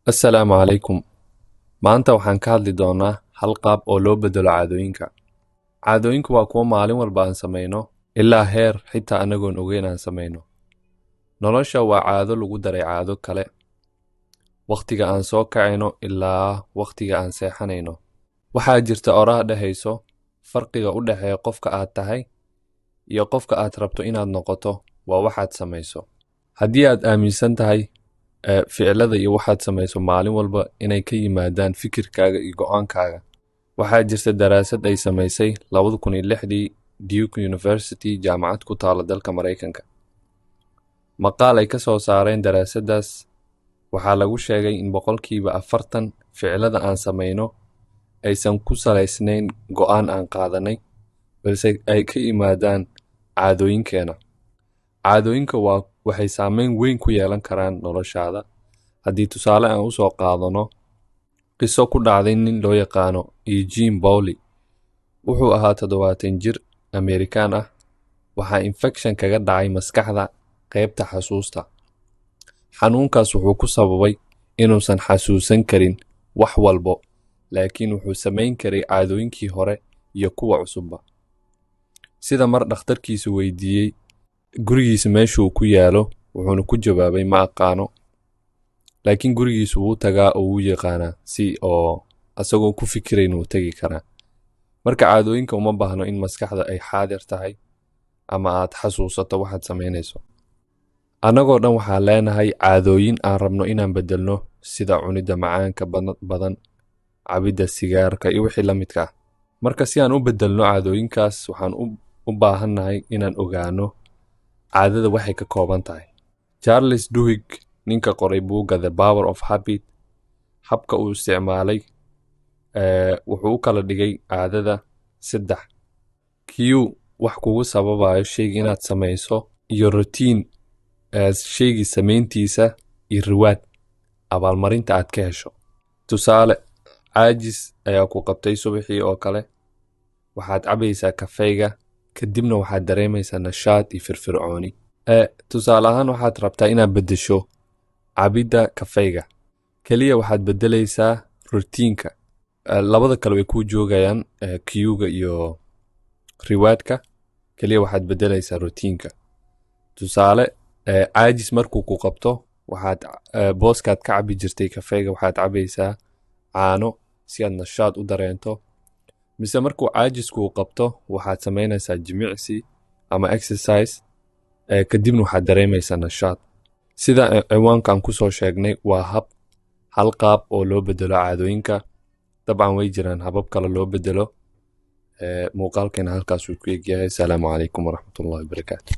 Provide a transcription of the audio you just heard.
Assalaamu calaykum. Maanta waxaan ka hadli doonaa hal qaab oo loo beddelo caadooyinka. Caadooyinku waa kuwo maalin walba aan samayno, ilaa heer xitaa anagoon ogeyn aan samayno. Nolosha waa caado lagu daray caado kale. Wakhtiga aan soo kacayno ilaa wakhtiga aan seexanayno. Waxaa jirta oraah dhehayso: farqiga u dhexeeya qofka aad tahay iyo qofka aad rabto inaad noqoto waa waxaad samayso. Haddii aad aaminsan tahay ficilada iyo waxaad samayso maalin walba inay ka yimaadaan fikirkaaga iyo go'aankaaga. Waxaa jirta daraasad ay samaysay 2006dii Duke University, jaamacad ku taala dalka Maraykanka. Maqaal ay ka soo saareen daraasaddaas waxaa lagu sheegay in 40% ficilada aan samayno aysan ku salaysnayn go'aan aan qaadanay, balse ay ka yimaadaan caadooyinkeena. Caadooyinka waa waxay saameyn weyn ku yeelan karaan noloshaada. Haddii tusaale aan usoo qaadano qiso ku dhacday nin loo yaqaano Eugene Bowley. Wuxuu ahaa 70 jir Amerikaan ah. Waxaa infection kaga dhacay maskaxda, qaybta xasuusta. Xanuunkaas wuxuu ku sababay inuusan xasuusan karin wax walbo, laakiin wuxuu samayn karay caadooyinkii hore iyo kuwa cusubba. Sida mar dhakhtarkiisu weydiiyey gurigiisa meeshuu ku yaalo, wuxuuna ku jawaabay, "Ma aqaano." Laakiin gurigiisu wuu tagaa oo wuu yaqaanaa, si oo asagoo ku fikirayn wuu tegi karaa. Marka caadooyinka uma baahno in maskaxda ay xaadir tahay ama aad xasuusato waxaad samaynayso. Annagoo dhan waxaan leenahay caadooyin aan rabno inaan beddelno, sida cunidda macaanka badan, cabidda sigaarka iyo wixii la midka ah. Marka si aan u beddelno caadooyinkaas, waxaan u baahannahay inaan ogaano caadada waxay ka kooban tahay. Charles Duhigg, ninka qoray buugga The Power of Habit, habka uu isticmaalay wuxuu u kala dhigay caadada saddex: cue, wax kugu sababayo shayga inaad samayso, iyo routine, shaygii samayntiisa, iyo reward, abaalmarinta aad ka hesho. Tusaale, caajis ayaa ku qabtay subaxii oo kale, waxaad cabaysaa kafeyga, kadibna waxaad dareemaysaa nashaad iyo firfircooni. Tusaale ahaan, waxaad rabtaa inaad beddesho cabidda kafeyga. Keliya waxaad beddelaysaa routine-ka. Labada kale way kuu joogayaan, cue-ga iyo reward-ka. Keliya waxaad beddelaysaa routine-ka. Tusaale, caajis markuu ku qabto, waxaad booskaad ka cabi jirtay kafeyga waxaad cabaysaa caano si aad nashaad u dareento. Mise markuu caajisku qabto, waxaad samaynaysaa jimicsi ama exercise, kadibna waxaad dareemaysaa nashaad. Sida ciwaankan kusoo sheegnay, waa hab, hal qaab oo loo bedelo caadooyinka. Dabcan way jiraan habab kale loo bedelo. Muuqaalkeena halkaasuu ku egyahay. Asalaamu calaykum waraxmatullahi wabarakaatu.